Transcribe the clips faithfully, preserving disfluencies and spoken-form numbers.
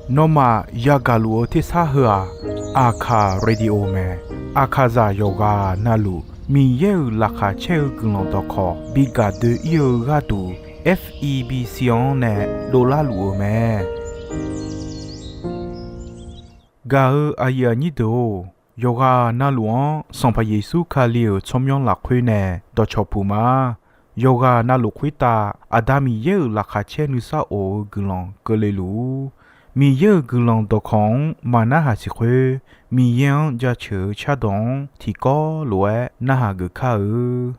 Nawmaf yagaq luf-eu tersar heu-aq, Aqkaq Radio mae. Aqkaqzaq yawqghaq navluf Miqyaer-euq laqkhaq caer-eu guiqlanq dawqkawq bi gaq doe-ir-eu gharduq, F E B C-anr nae dovlar luf-eu mae. Gaq-eu aqyuif aqnyir deuq-or, yawqghaq navluf-anr Sanqpaq Yeqsur Kali-euq tsawrmyanr lafkhoer nae dawqcawq puq ma. Yawqghaq navluf khoertav Aqda Miqyaer-euq laqkhaq caer nuisar of-eu guiqlanq keuvle luf-ur. Miqyaer-euq guiqlanq dawqkawq-anr maqnarhaq siq khoer, Miqyaer-anr jaceuq-eu cardawq-anr tiqkawv lof-aer narhaq geuf kar-eu.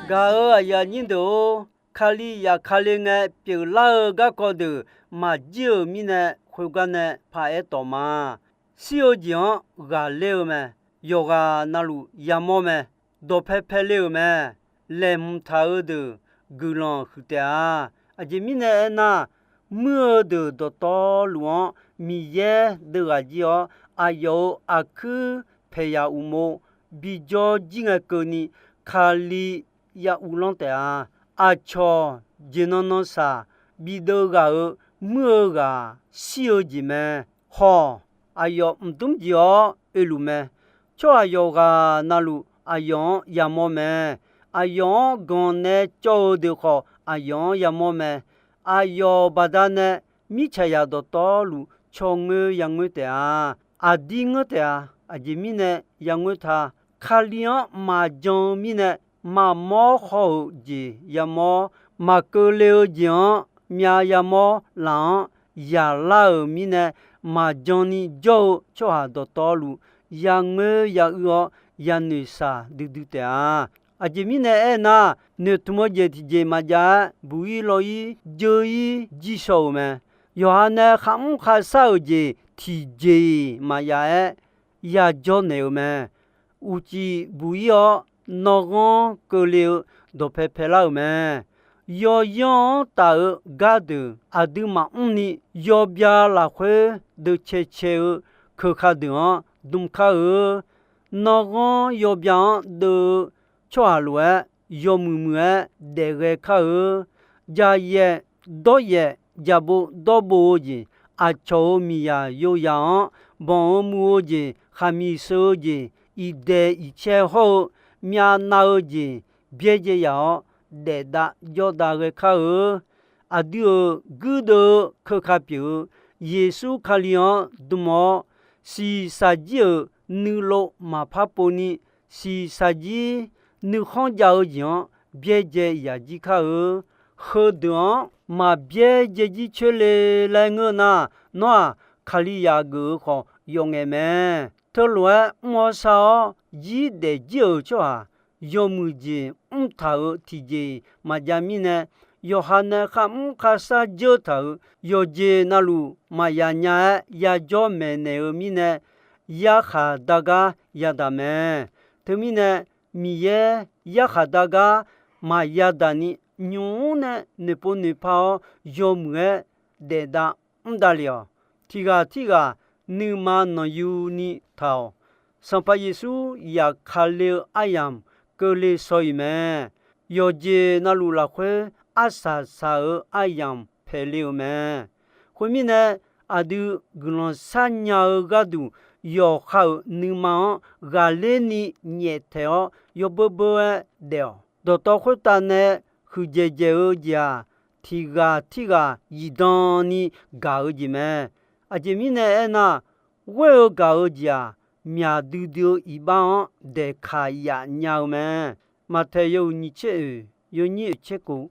Gaq-eu aqyuif aqnyir deuq-or, Kali yaf Kali ngae pyeuflar-eu garkawv deuq maqjir-euq mirnae, khoergar nae paq-aer tawq ma. Shir-eu jeq-anr ghaqler-eu mae. Yawqghaq navluf yamawr mae. Dawqpae pae le-euq mae. Laeqhmq taq-eu deuq guiqlanq huiq taef-a. Aqjeq mirnae aernar, muir-eu deuq dawqtawvluf-anr Miqyaer deuv ghaq jir-awr, aqyawf-euq aqkuir paeqyaq uqmov bijawr jir ngae keuvni, Kali ya uvlanr taef-a. Aqcawq jeq nan nan saq bideuv ghaq-euq muir-eu ghaq shir-eu jeq mae. Hawq, aqyawf mqdmr jeq-awr oeluf mae. Tsawrhaq yawqghaq navluf aqyawf-anr yamawr mae. Aqyawf-anr ganq nae cawv-eu deuq khawf, aqyawf-anr yamawr mae. Aqyawf baqdanae mirtsaqzaq dawqtawvluf tsawrngoer yangoer taef-a. Aqdir ngeur taef-a. Aqjeq mirnae yangoer ta. Kali-anr maqjan-eu mirnae, maqmawr haw-euq jeq yamawr, maqkeuvle-eu jeq-anr myav yamawr laf-anr yaqlar-euq mirnae, maqjan ni jawr-eu tsawrhaq dawqtawvluf, yangoer yauir-awr yanoeq shaq duidui taef-a. Aqjeq mirnae aernar, noeqtmq-eu jeq tiqjeq maqjav-aer, buq-ir law-ir jeur-ir jir shaw-euq mae. Yawqha nae kharmr kharshar-euq jeq tiqjeq-iq maqjav-aer yajawr naeq-euq mae. Uqcif buq-ir-awr, nanrghanr keuvle-eu dawqpae paelar-euq mae. Yawyanr-anr taf-eu gardeuq aqdui maqmr ni, yawbya lafkhoer deuq caecae-eu keuka deuq-anr dm kar-eu. Nanrghanr yawbya-anr deuv-eu tsawrhaq lof-aer, yawmuiq muiq-aer daef ghae kar-eu. Jaqyaef dawryaef, jaqbov dawrbov-eu jeq, aqcawq-euq miqzaq yoyaq-anr banq-eu muiq-eu jeq, khaqmiq sheu-eu jeq, iqdaeq iqcae hawr-eu myavnav-eu jeq byaerdzae yaf-awr, daefdav jawrdav ghae kar-eu. Aqdui-euq guirdeuv-eu keuka pyeuf-eu Yeqsur Kali-anr dm-awr, shiqshaq jir-euq nuilov maqpar pov ni, shiqshaq jir nuikhanr jav-eu jeq-anr byaerdzae yaq jir kar-eu. Heudeuq-anr maqbyaerdzae jir coer le laer ngeur nar, nawr-aq, Kalizaq geuf-eu khawf yawf ngaef mae. Teulof-aer mr-awr shar-awr jir daef jir-euq tsawrhaq, yawmuiq jeq mr taq-euq tiqjeq-iq maqjav mirnae, yawqha nae kharmr kharshar dzeur taq-euq yawqjeq navluf maqya nya-aer yajawr maeqnaeq-eu mirnae, yarkhaq dar gar yadaq mae. Teumirnae, Miqyaer yarkhaq dar gar maqya daq ni, nymq-mr nae noeqpov noeqpa-awr yawmuiq-aer daef dav mr davlef-awq. Tiq ghaq tirghaq nuima nanqyu ni taq-awq. Sanqpaq Yeqsur yaqkale-eu aryamq keuvle shaw-iq mae. Yawqjeq navluf lafkhoer arsaq saq-eu aryamq paeqle-euq mae. Khoermirnae, aqdui guiqlanq sharnya-eu gharduq yawqha-euq nuima-anr ghaqler ni nyaeftaeq-awr yawbeur beur-aer daef-awq. Dawqtawv khoertav nae huiqdzaeq dzaeq-eu jeq-aq, tiq ghaq tirghaq zifdan ni gaq-eu jeq mae. Aqjeq mirnae aernar, ghoer-eu gaq-eu jeq-aq, myaq duidui-eu iqbax-anr daeqkaq yaf nya-eu mae. Maqtaeq yawhuiq nyiq tser oeq yawnyir oeq tser kof,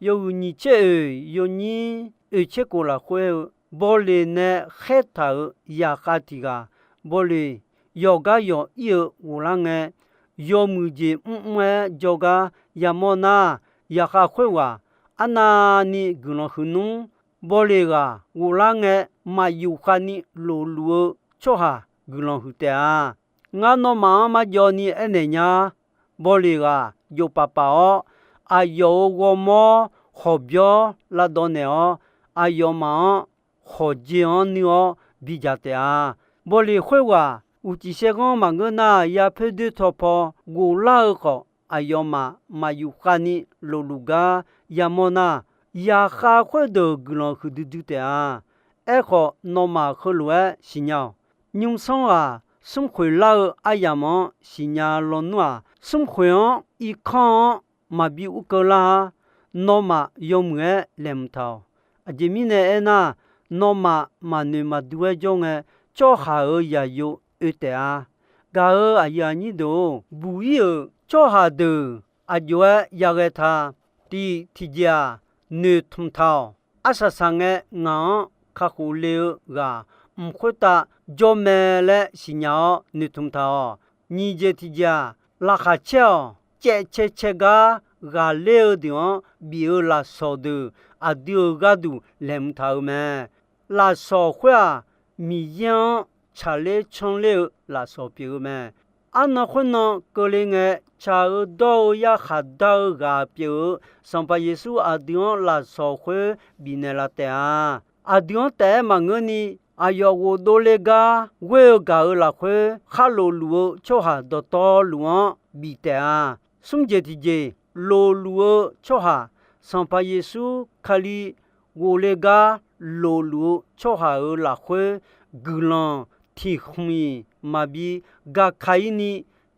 yawhuiq nyiq tser oeq yawnyir oeq tser kof lafkhoer-eu, bawleq nae khaertaq-euq zaqkhav tiq ghaq, bawleq yawqgar yawq ir-eu ghoflar ngae, yawmuiq jeq mrmr-aer jawrgar yamawr nar, zaqkhav khoerghaq arnavni guiqlanq huiq nmr. Bawleq ghaq ghoflar ngae, maqyuf khavni lofluf-eu tsawrhaq guiqlanq huiq taef-a. Ngar nawmaf-anr marjawv ni aernaeq nya. Bawleq ghaq jofpaf paf-awr, aqyawf-euq ghawrmawr hawqbyawr lavdawv naeq-awr, aqyawfmaf-anr hawqjeq-anr nuir-awr bidzaq taef-a. Bawleq khoerghaq uqcif saerghanr maqngeur nar, yapoer doer taw paw ghoflar-eu khawf, aqyawfmaf maqyuf khavni lofluf gar yamawr nar, zaqkhav khoerdeuq guiqlanq huiqdui dui taef-a. Aerkhawf, nawmaf heulof-aer siqnya-awq. Nymrsanr ghaq smrkhoeq lar-eu aryamq-anr siqnya lawnmr-aq, smrkhoeq-anr irkanr-anr maqbi urkeuv lar-ar. Nawmaf yawmuiq-aer laeqhmq taq-awq. Aqjeq mirnae aernar, nawmaf maqnoeq maqdur-aer jawr ngae, tsawrhaq-euq zaqyo oe taef-a. Gaq-euq aqyuif aqnyir deuq-or, buq-ir-euq tsawrhaq deuq aq jov-aer yaghae ta. Tiq tiqjeq-aq, noeqtmq taq-awq. Arsaq saq ngae ngaq-anr kakhof le-eu ghaq mq khoertav jawr mae laer siqnya-awr noeqtmq taq-awq. Nyiq jeq tiqjeq-aq, laqkhaq caer-awq. Caev cae cae gar ghaqler-eu deuq-anr bif-eu lafsawq deuq aqdui-euq gharduq laeqhmq taq-euq mae. Lafsawq khoer-aq, Miqyaer-anr tsaqler canr ler-eu lafsawq pyeuf-eu mae. Arnan khoernan keuvle ngae, tsaq-eu dawr-eu yarkhaq dar-eu ghaq pyeuf-eu Sanqpaq Yeqsur aqdui-anr lafsawq khoer bifnaeq laf taef-a. Aqdui-anr taef-aer maqngeurni, aqyawf ghofdov le gar ghoer-eu gaq-euq lafkhoer, khar lofluf-eu tsawrhaq dawqtawvluf-anr bif taef-a. Smr jeq tiqjeq, lofluf-eu tsawrhaq, Sanqpaq Yeqsur Kali ghofle gar lofluf-eu tsawrhaq-euq lafkhoer guiqlanq tiq khmq-iq maqbi gaka-ir ni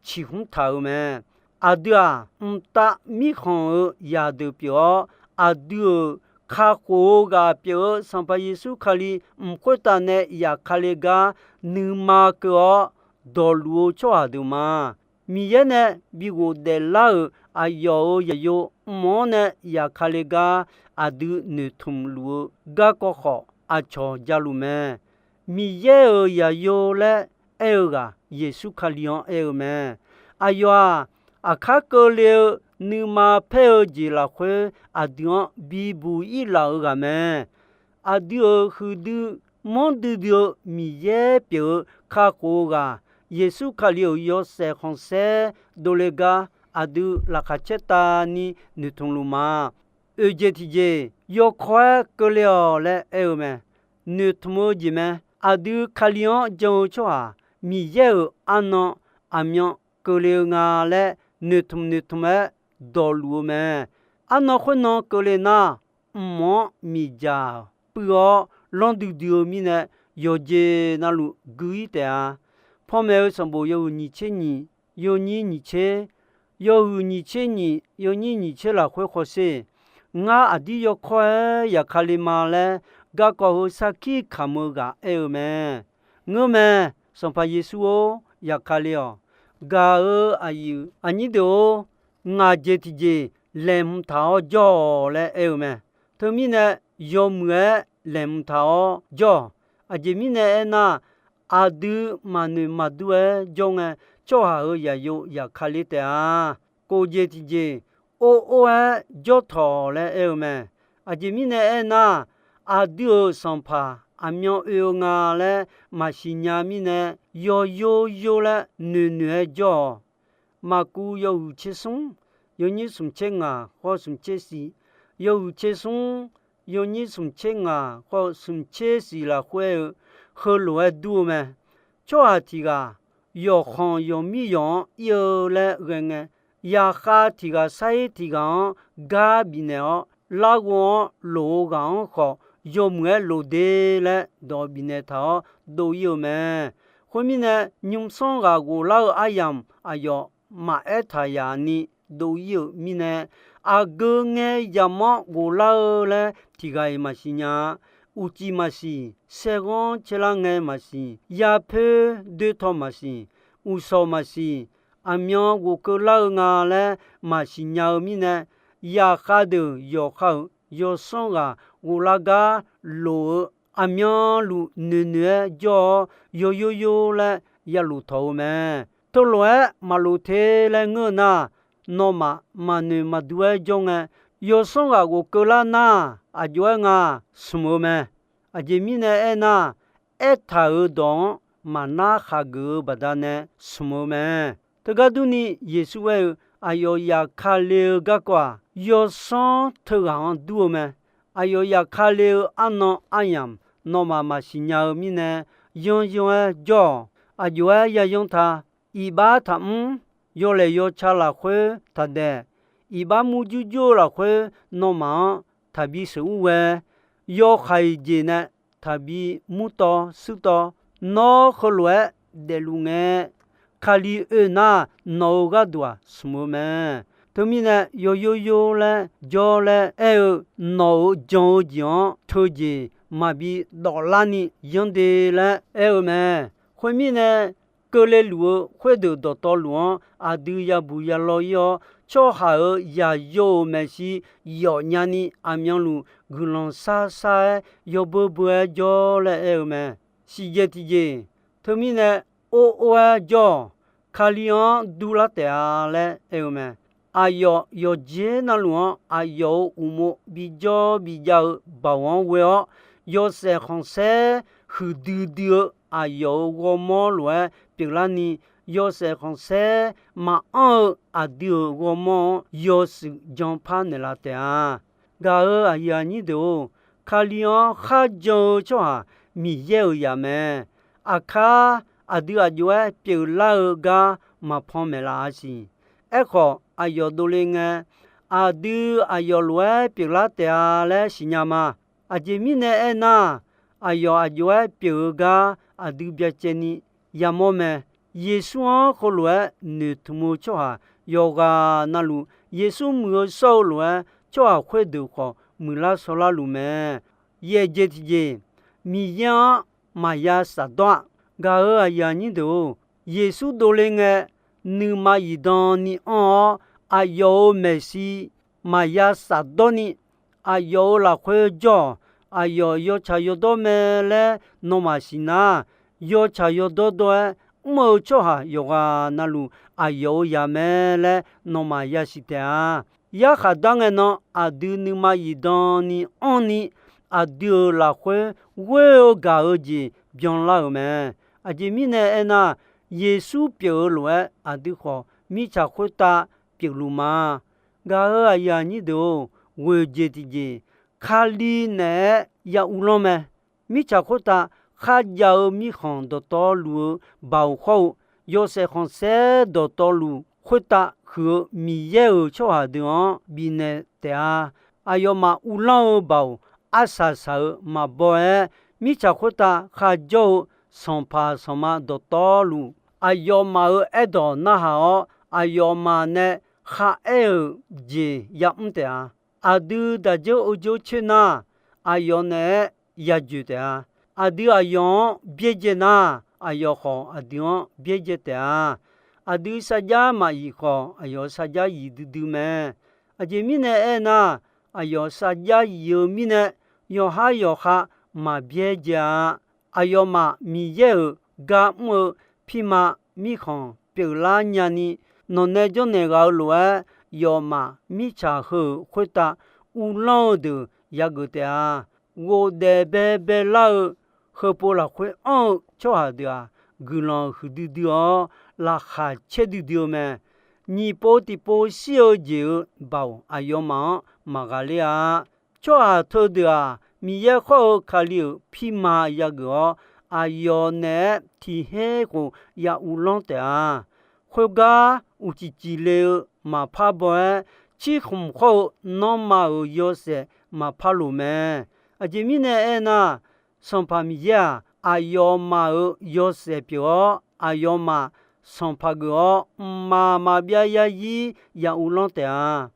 ciqhmr taq-euq mae. Aqdui-aq, mqtav mirkhanq-euq zaqdeuq pyeuf-awr, aqdui-euq kakhof-eu ghaq pyeuf-eu Sanqpaq Yeqsur Kali mq khoertav nae zafkale gar nuima keuv-awr dawqluf-eu tsawrhaq deuq ma. Miqyaer nae bi ghofdaef lar-euq aqyawf-euq zaqyo mq-anr nae zafkale gar aqdui noeqtmq luf-eu garkawv khawf, aqcawq jaluf mae. Miqyaer-euq zaqyo laer aer-eu ghaq Yeqsur Kali-anr aer-eu mae. Aqyawf-aq, aqkar keuvle-eu nuima paer-eu jeq lafkhoer aqdui-anr bibuq-ir laf-eu ghaq mae. Aqdui-euq huiqdui manrdui dui-eu Miqyaer pyeuf-eu kakhof-eu ghaq Yeqsur Kali-euq yawshaef khanqsaer dovle gar aqdui laqkhaq caertavni noeqtmq luf ma. Oeq jeq tiqjeq yawkawr-aer keuvle-awq laer aer-eu mae. Noeqtmq-eu jeq mae. Aqdui Kali-anr jan-eu tsawrhaq Miqyaer-euq arnan aqmyan keuvle-eu nga laer noeqtmq noeqtmq-aer dawqluf-eu mae. Arnan khoernan keuvle nar, mq-anr miqdzaq puiv-awr lanr duidui-eu mirnae, yawqjeq navluf gui-ir taef-a. Panmaeq-eu sanqbof yawhuiq nyiq tser nyiq, yawnyir nyiq tser, yawhuiq nyiq tser nyiq, yawnyir nyiq tser lafkhoer hawsher. Ngar aqdir yawkawr-aer zafkale ma laer, garkawv heu sarkir kamq-eu ghaq aer-eu mae. Ngeur mae, Sanqpaq Yeqsur-or, zafkale-awq. Gaq-eu aqyuif aqnyir deuq-or, ngaq jeq tiqjeq laeqhmq taq-awr jawr-awq laer aer-eu mae. Teumirnae, yawmuiq-aer laeqhmq taq-awr jawr-awq. Aqjeq mirnae aernar, aqdui maqnoeq maqdur-aer jawr ngae, tsawrhaq-euq zaqyo zafkale taef-a. Kof jeq tiqjeq or or-aer jawr tawq laer aer-eu mae. Aqjeq mirnae aernar, aqdui-euq Sanqpaq aqmyan oe-eu nga laer maqsiq nya mirnae, yawyor yor laer noeqnoeq-aer jawr-awq. Maqkuv yawhuiq tser smr, yawnyir smq tser ngaq khawf smq tser siq, yawhuiq tser smr, yawnyir smq tser ngaq khawf smq tser siq lafkhoer-eu, heulof-aer dur-eu mae. Tsawrhaq tiq ghaq yawqkhanq yawqmir yawq-anr ir-eu laer ghae ngae, zaqkhav tiq ghaq sar-ir tiq ghaq-anr gar bifnaeq-awr, larghov-anr loq-eu ghaq-anr khawf, yawmuiq-aer loq de laer dawq bifnaeq taq-awr dov-ir-eu mae. Khoermirnae, nymrsanr ghaq ghoflar-eu aryamq aqyawf maqaer taq yaf ni dov-ir-euq mirnae, aqgeu ngae yamq-anr ghoflar-eu laer tiq ghaq-iq maqsiq nya-a. Uqcif maqsiq, saerghanr caerlar ngae maqsiq, yapoer doertaw maqsiq, uqshawq maqsiq, aqmyan ghofkeuv lar-eu nga laer maqsiq nya-eu mirnae, zaqkhav deuq yawqha-euq yawsanr ghaq ghoflar gar loq-eu aqmyanluf noeqnoeq-aer jawr-awr, yawyor yor laer yalof tawq-eu mae. Teulof-aer maqlof te laer ngeur-eu nar, nawmaf maqnoeq maqdur-aer jawr ngae, yawsanr ghaq ghofkeuv lar nar, aqjox-aer nga smq-eu mae. Aqjeq mirnae aernar, aertaq-euq dawq-anr maqnar khaqgeuf-eu baqdanae smq-eu mae. Teugar durni, Yeqsur aer-eu, aqyawf zafkale-eu garkawv-aq, yawsanr teughaq-anr dur-eu mae. Aqyawf zafkale-eu arnan aryamq nawmaf maqsiq nya-eu mirnae, yanryanr-aer jawr-awq. Aqjox-aer yayanr ta. Iqbax taqmr. Yawlaeq yawca lafkhoer taqdaeq. Iqbax murjur jur-eu lafkhoer nawmaf-anr taqbi sheuqur ghae. Yawhaiq jeq nae taqbi murtawv shuirtawv. Nawr heulof-aer daefluf ngae, Kali oe nar, nawq-euq gharduq-aq smq-eu mae. Teumirnae, yawyor yor laer jawr laer aer-eu, nawq-euq jan-eu jeq-anr teujeq maqbi dawflarni yanr de laer aer-eu mae. Khoermirnae, keuvle luf-eu khoerdeuq dawqtawvluf-anr aqdui yabuq yalaw ir-awr, tsawrhaq-euq yaqyo-euq maeqshi yawfnya ni aqmyanluf guiqlanq sar sar-aer yawbeu beu-aer jawr laer aer-eu mae. Siqjeq tiqjeq, teumirnae or or-aer jawr-awq. Kali-anr durlar taef-a laer aer-eu mae. Aqyawf yawqjeq navluf-anr aqyawf-euq uqmov bijawr bijav-eu baoq-anr ghoe-awr, yawshaef khanqsaer huiqdui dui-eu aqyawf-euq ghawrmawr lof-aer pyeuflarni, yawshaef khanqsaer maqanr-eu aqdui-euq ghawrmawr-anr yawshuif janpar naeqlaf taef-a. Gaq-euq aqyuif aqnyir deuq-or, Kali-anr kharjan-eu tsawrhaq Miqyaer-euq zaq mae. Aqkar aqdui aqjox-aer pyeuflar-eu gar maqpan maeqlaf-a siq. Aerkhawf, aqyawf dovle ngae, aqdui aqyawf lof-aer pyeuflar taef-a laer siqnya ma. Aqjeq mirnae aernar, aqyawf aqjox-aer pyeuf-eu gar aqdui byacaevni yamawr mae. Yeqsur-anr heulof-aer noeqtmq-eu tsawrhaq yawqghaq navluf, Yeqsur muiq-eu shawr-eu lof-aer tsawrhaq khoerdeuq khawf muiqlar shawrlar luf mae. Yaeqjeq tiqjeq, Miqyaer-anr maqya shafdawr-a. Gaq-euq aqyuif aqnyir deuq-or, Yeqsur dovle ngae, nuima zifdan ni anr-awr, aqyawf-euq maeqshi maqya shafdawr ni, aqyawf-euq lafkhoer jawr-awq. Aqyawf yawtsaq yawdawr mae laer nawmaf siqnar, yawtsaq yawdawr dawr-aer mr-eu tsawrhaq yawqghaq navluf aqyawf-euq zaq mae laer nawmaf yasiq taef-a. Yarkhaq dar ngae nan aqdui nuima zifdan ni anr ni, aqdui-euq lafkhoer ghoer-eu gaq-eu jeq byanlar-euq mae. Aqjeq mirnae aernar, Yeqsur pyeuf-eu lof-aer aqdui khawf mirtsaq khoertav pyeufluf ma. Gaq-euq aqyuif aqnyir deuq-or, ghoeq jeq tiqjeq, Kali naeq-aer ya uvlanr mae. Mirtsaq khoertav kharjav-eu mirkhanq dawqtawvluf-eu baoq hawr-eu, yawshaef khanqsaer dawqtawvluf khoertav huiq-eu Miqyaer-euq tsawrhaq deuq-anr bifnaeq taef-a. Aqyawfmaf uvlanr-eu baoq arsaq saq-eu maqbaw-aer, mirtsaq khoertav kharjawr-eu sanqpaq sanqma dawqtawvluf, aqyawfmaf-euq aerdawq narhaq-awr, aqyawfmaf nae kharaer-euq jeq yamr taef-a. Aqdui daqjeur ovjeur coer nar, aqyawf naeq-aer yajoeq taef-a. Aqdui aqyawf-anr byaerdzae nar, aqyawf khawf aqdui-anr byaerdzae taef-a. Aqdui sarjax maqyif khawf, aqyawf sarjax yif duidui mae. Aqjeq mirnae aernar, aqyawf sarjax yif-eu mirnae, yawqhar yawqha maqbyaerdzae-a. Aqyawfmaf Miqyaer-euq gar mr-eu pirma mirkhanq pyeuflar nyani, nawqnae jawrnaeq ghaq-eu lof-aer, yawfmaf mirtsaq heu-euq khoertav uvlanr-eu deuq yageuf taef-a. Ghofdaef baebae lar-eu heupov lafkhoer anr-eu tsawrhaq deuq-aq, guiqlanq huiqdui dui-awr, laqkhaq caerdui dui-eu mae. Nyiq pov tiqpov shir-eu jeq-euq baoq aqyawfmaf-anr maqghaqler-a. Tsawrhaq teudeuq-aq, Miqyaer khawr-eu Kali-euq pirma yageuf-awr, aqyawf naeq-aer tiq her khof ya uvlanr taef-a. Khoergar uqcif cifle-eu maqpar baw-aer, cirkhmq khawr-eu nanrma-euq yawshaef maqpar loq mae. Aqjeq mirnae aernar, Sanqpaq Miqyaer-aq, aqyawfmaf-euq yawshaef pyeuf-awr, aqyawfmaf sanqpaq geuf-awr, mqmaq maqbyav yarzir ya uvlanr taef-a.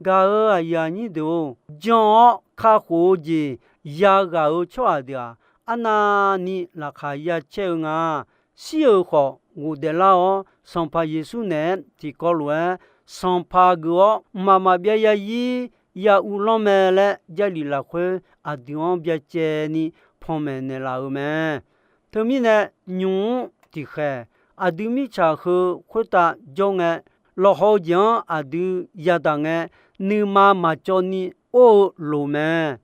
Gaq-euq aqyuif aqnyir deuq-or, jan-awr kakhof-eu jeq yaghaq-eu tsawrhaq deuq-aq, arnavni laqkhaq ya caer-eu nga. Shir-euq khawf ghofdaef lar-awr, Sanqpaq Yeqsur naeq-aer tiqkawv lof-aer, sanqpaq geuf-awr mqmaq maqbyav yarzir ya uvlanr mae laer, Jarlif lafkhoer aqdui-anr byacaevni panmaeq naeqlaf-euq mae. Teumirnae, nymq-mr tiqkhaeq, aqdui mirtsaq heu khoertav jawr ngae, lawqhaw-eu jeq-anr aqdui yadaq ngae, nuima maqcawv ni or-eu loq mae.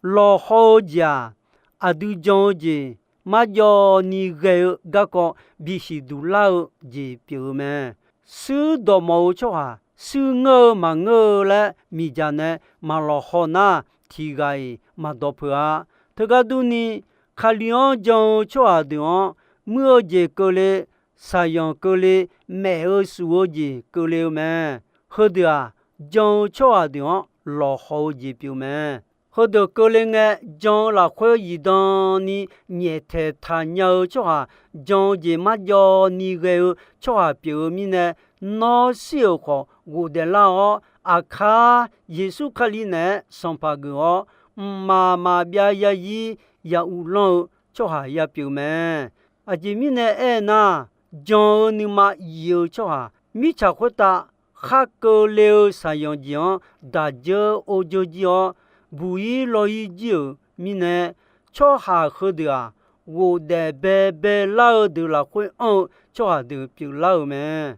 Lawqhaw-eu jeq-aq, aqdui jan-eu jeq marjawv ni ghae-eu garkawv bisiq duq lar-eu jeq pyeuf-eu mae. Shuir dawqmawf-eu tsawrhaq shuir ngeur-eu maqngeur-eu laer miqdzaq nae maqlawqhaw nar, tiqghaq-iq maqdawq peuq-a. Teugar durni, Kali-anr jan-eu tsawrhaq deuq-anr, muir-eu jeq keuvle, shaqzanq keuvle, maef-eu shuf-eu jeq keuvle-eu mae. Heudeuq-aq, jan-eu tsawrhaq deuq-anr lawqhaw-eu jeq pyeuf mae. Heudeuq keuvle ngae, jan-eu lafkhoer zifdan ni nyaeftaeq taqnya-eu tsawrhaq, jan-eu jeq marjawv ni ghae-eu tsawrhaq pyeuf-eu mirnae, nawr shir-euq khawf ghofdaef lar-awr, aqkar Yeqsur Kali naeq-aer sanqpaq geuf-awr, mqmaq maqbyav yarzir ya uvlanr-eu tsawrhaq ya pyeuf mae. Aqjeq mirnae aernar, jan-eu nuima yif-eu tsawrhaq mirtsaq khoertav khar keuvle-eu shaqzanq jeq-anr daq dzeur or dzeur jir-awr, buq-ir law-ir jir-euq mirnae, tsawrhaq heudeuq-aq, ghofdaef baebae lar-eu deuq lafkhoer anr-eu tsawrhaq deuq pyeuflar-euq mae.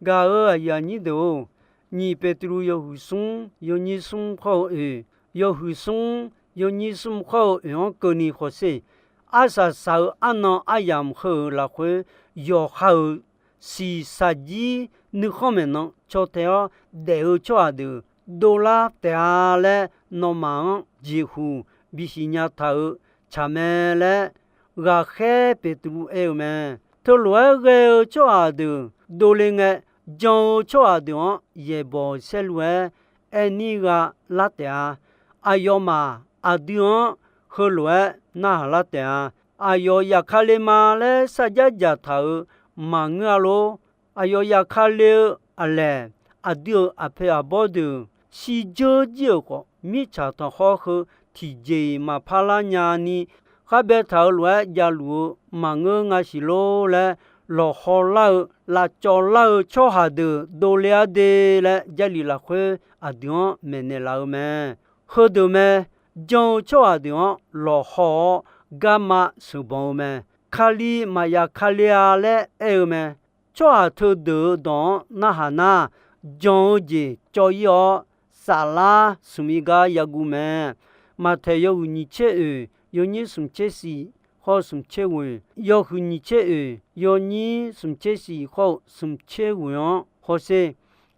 Gaq-euq aqyuif aqnyir deuq-or, nyiq Beqtuvluv yawhuiq smr yawnyir smr khawr-eu oeq, yawhuiq smr yawnyir smr khawr-eu oeq-anr keuvni hawsher. Arsaq saq-eu arnan aryamq heu-euq lafkhoer, yawqha-euq shiqshaq jir nuikhanr maeqnan caw tae-awr daef-eu tsawrhaq deuq dovlar taef-a laer, nawmaf-anr jeqhuq bisiq nya taq-euq tsaq mae laer, ghaqkhaer Beqtuvluv aer-eu mae. Teulof-aer ghae-eu tsawrhaq deuq dovle ngae, jan-eu tsawrhaq deuq-anr yaeqbawq saerlu-aer aer nir gha lar taef-a. Aqyawfmaf aqdui-anr heulof-aer narhaq lar taef-a. Aqyawf yaqkale ma laer sarjax dzaqtaq-euq maqngeur-a lor. Aqyawf yaqkale-eu aqlaeq, aqdui-euq aqpoeq aqbawr deuq shirdzeur jir-euq khawf, mirtsaq tanqkhawr heu tiqjeq-iq maqpar lar nyani, khar baetaq-euq lof-aer javluf-eu maqngeur nga siq lor laer, lawqhaw lar-eu, lavcawv lar-eu tsawrhaq deuq dovle-ar de laer, Jarlif lafkhoer aqdui-anr maeqnaeq laf-eu mae. Heudeuq mae, jan-eu tsawrhaq deuq-anr lawqhaw-awr, garma sheuqbanq-eu mae. Kali maqya kale-a laer aer-eu mae. Tsawrhaq teudeuq-euq dawq-anr narhaq nar, jan-eu jeq cawv-ir-awr, saflar smq-ir gar yaguv mae. Maqtaeq yawhuiq nyiq tser oeq, yawnyir smq tser shif, khawr-eu smq tser ghoeq, yawhuiq nyiq tser oeq, yawnyir smq tser shif, khawr-eu smq tser ghoeq-anr hawsher.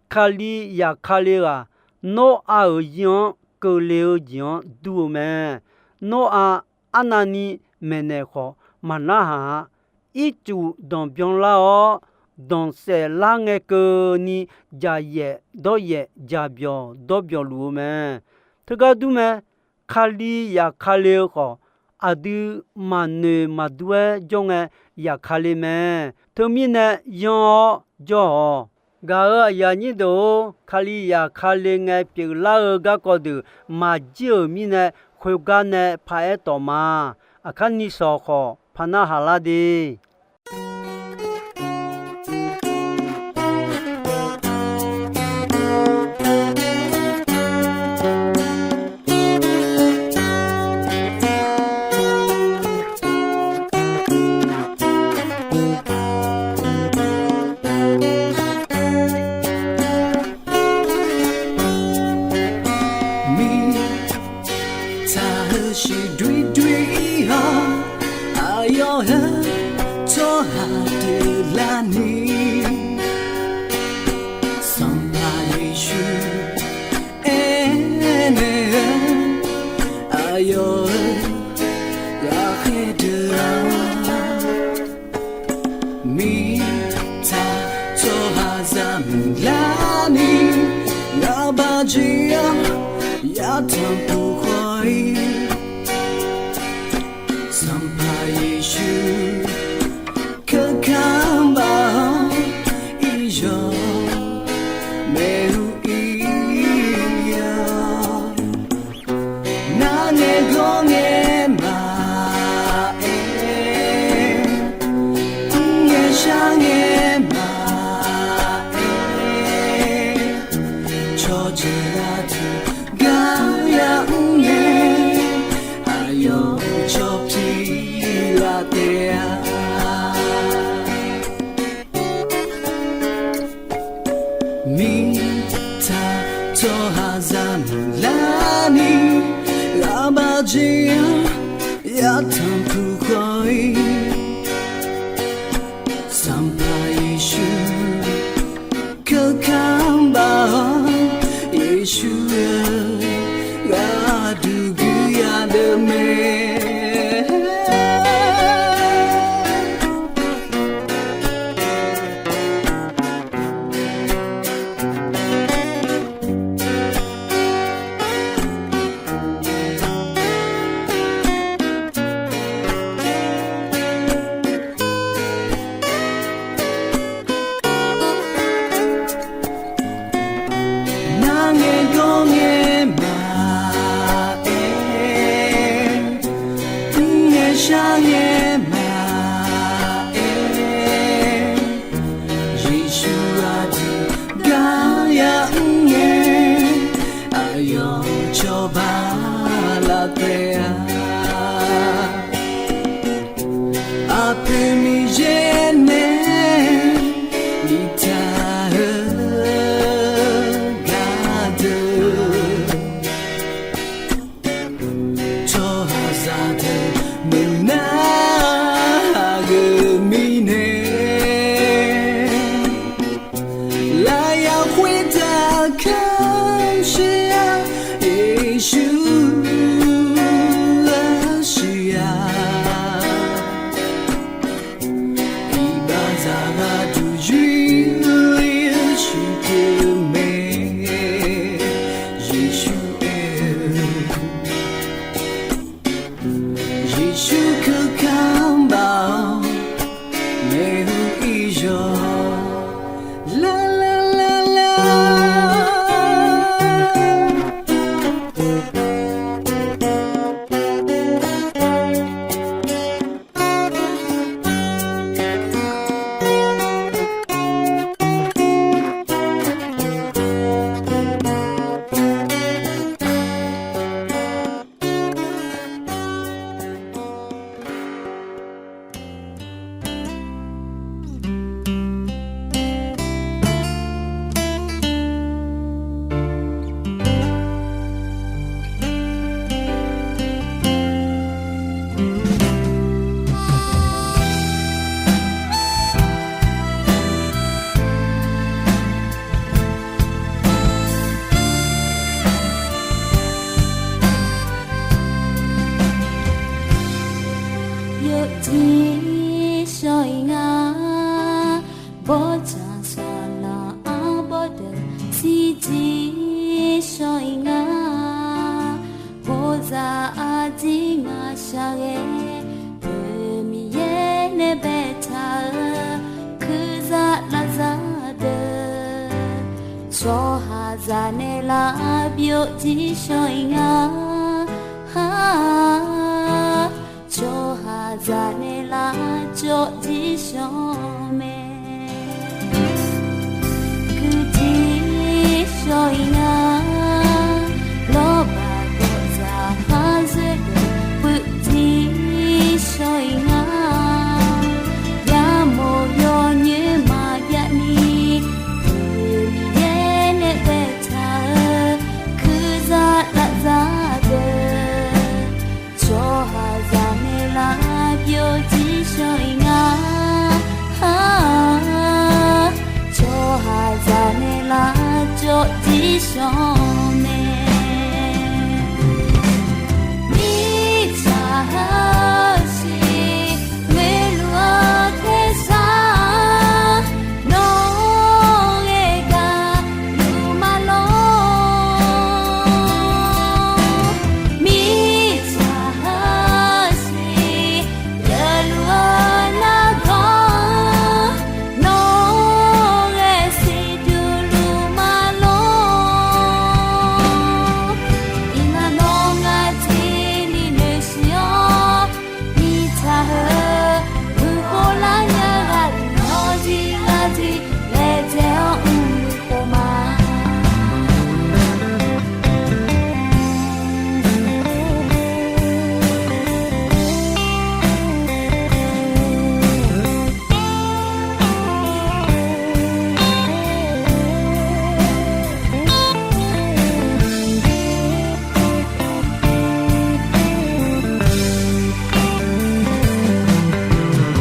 Kali yaqkale ghaq, Noraq-euq zir-anr keuvle-eu jeq-anr dur-eu mae. Noraq arnavni maeqnaeq khawf maqnarhaq-a. Ircuf danqbyan lar-awr, danqsaef lar ngae keuvni, jaqyaef dawryaef jaqbyawq dawrbyawq luf-eu mae. Teugar dur mae. Kali yaqkale-eu khawf, aqdui maqnoeq maqdur-aer jawr ngae yaqkale mae. Teumirnae yanr-awr jawr-awq. Gaq-euq aqyuif aqnyir deuq-or, Kali yaqkale ngae pyeuflar-eu garkawv deuq maqjir-euq mirnae, khoergar nae paraer tawf ma. Aqkar nisawq khawf parnar haq lar de. Mirtsaq heusiq doer doer-ir-awr, aqyawf heu tsawrhaq deuq larni, Sanqpaq Yeqsur aernaeq-eu, aqyawf-euq ghaqkhaer deuq-aq, mirtsaq tsawrhaqzaq meuq larni, ngaq baq jeq-awr yatanq puq khawf-ir, Sanqpaq Yeqsur keuka baq-awr, iryawq maeq-eu ir-awr, nar ngae gawr ngae maqaer, mr ngae shar ngae maqaer, cawqjeuq aqdui gar yamr ngae, aqyawf cawq pyeuf laf taef-a. Mirtsaq tsawrhaqzaq meuq larni, ngaq baq jeq-awr yatanq puq khawf-ir, Sanqpaq Yeqsur keuka baq-awr, Yeqsur-eu gharduq guiq yadeuq mae. Nar ngae gawr ngae maqaer, mr ngae shar ngae maqaer, Yeqsur aqdui gar yamr ngae, aqyawf cawba laf taef-a. Aqpoeq Miqyaer nae biftaq-eu gardeuq, tsawrhaqzaq deuq meuqnar-euq mirnae, lafyaq khoertav kamq shir-a, Yeqsur arsiq-a. Hu irzawr, lar lar lar lar. Yawqjeq shawr-iq nga, bawrtsaq saqlaq arbawr deuq shirjeq shawr-iq nga. Bawrzaq arjir ngaq shaqghae, Miqyaer nae baetaq-eu kurzaq lavzaq deuq, tsawrhaqzaq nae lavbyov jir shawr-iq nga. Tsawrhaqzaq nae lavcawv jir shawr mae. Kuirjir shawr-iq nga, lawrbaq gawqzaq khaqzoer deuq puivjir shawr-iq nga. Yamawr yawnyoer maqjav ni, Miqyaer nae baetaq-eu kurzaq lavzaq deuq, tsawrhaqzaq nae lavbyov jir shawr-iq nga. Tsawrhaqzaq nae lavcawv jir shawr mae. Mirtsaq heusiq ngoeqluf-eu tersar, nawr ghae gaq luf ma lor. Mirtsaq heusiq geufluf-eu nargawr, nawr ghae siqduq luf ma lor. Iqnan nawr ngar tiqni noeqsiq-awr, mirtsaq heu muiqkhov lar nya ghaq nawr jir ngar jir laejae-awr mrluiv khof ma.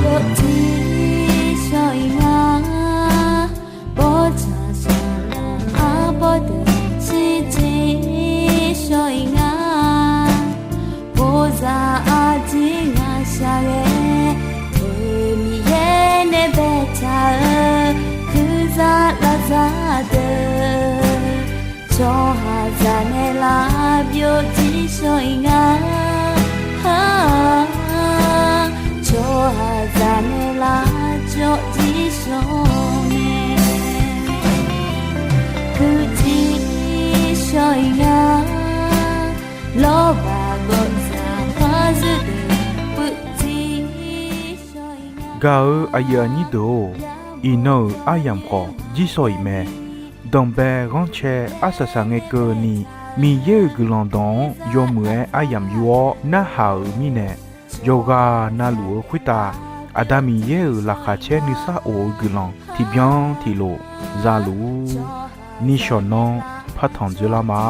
Yawqjeq shawr-iq nga, bawrtsaq saqlaq arbawr deuq shirjeq shawr-iq nga. Bawrzaq arjir ngaq shaqghae, Miqyaer nae baetaq-eu kurzaq lavzaq deuq, tsawrhaqzaq nae lavbyov jir shawr-iq nga. Tsawrhaqzaq nae lavcawv jir shawr mae. Kuirjir shawr-iq nga, lawrbaq gawqzaq khaqzoer deuq puivjir shawr-iq nga. Gaq-eu aqyuif aqnyir deuq-or, iqnan-euq aryamq khawf jir shawr-iq mae. Danqbae ghanrcae arsaq saq ngae keuvni, Miqyaer-euq guiqlanq dawq-anr yawmuiq-aer aryamq yur-awr narhaq-euq mirnae, yawqghaq navluf-eu khoertav Aqda Miqyaer-euq laqkhaq caer nuisar of-eu guiqlanq tiqbyan tiqlof zaluf-ur. Nishawq nanr partanq dzoerlar ma.